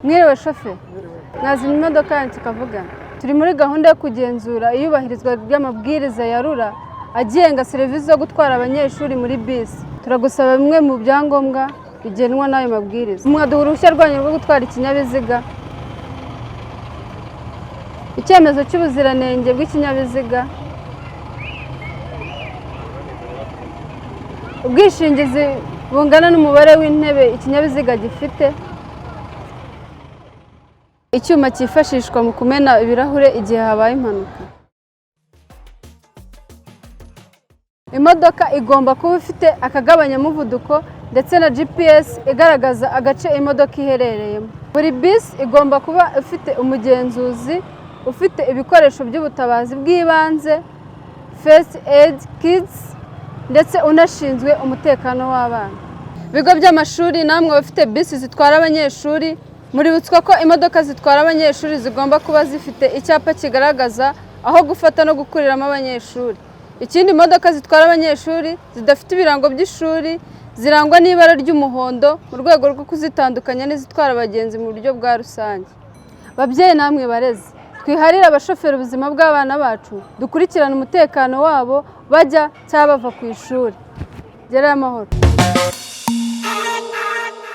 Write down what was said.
Mwiriwe shofe, mwazimya imodoka yanyu tukavugana. Turi muri gahunda yo kugenzura iyubahirizwa ry'amabwiriza ya RURA agenga serivisi zo gutwara abanyeshuri muri bisi. Turagusaba bimwe mu byangombwa bigenwa n'ayo mabwiriza. Mwaduha uruhushya rwanyu rwo gutwara ikinyabiziga, icyemezo cy'ubuziranenge bw'ikinyabiziga, ubwishingizi bungana n'umubare w'intebe ikinyabiziga gifite, icyuma cyifashishwa mu kumena ibirahure igihe habaye impanuka. Imodoka igomba kuba ifite akagabanyamuvuduko ndetse na GPS igaragaza agace imodoka iherereyemo. Buri bisi igomba kuba ifite umugenzuzi ufite ibikoresho by'ubutabazi bw'ibanze, first aid kits, ndetse unashinzwe umutekano w'abana. Ibigo by'amashuri namwe abafite bisi zitwara abanyeshuri, muributswa ko imodoka zitwara abanyeshuri zigomba kuba zifite icyapa kigaragaza aho gufata no gukuriramo abanyeshuri. Ikindi, imodoka zitwara abanyeshuri zidafite ibirango by'ishuri zirangwa n'ibara ry'umuhondo mu rwego rwo kuzitandukanya n'izitwara abagenzi mu buryo bwa rusange. Babyeyi namwe barezi, twiharire abashoferi ubuzima bw'abana bacu, dukurikirane umutekano wabo bajya cyangwa bava ku ishuri. Gerayo amahoro.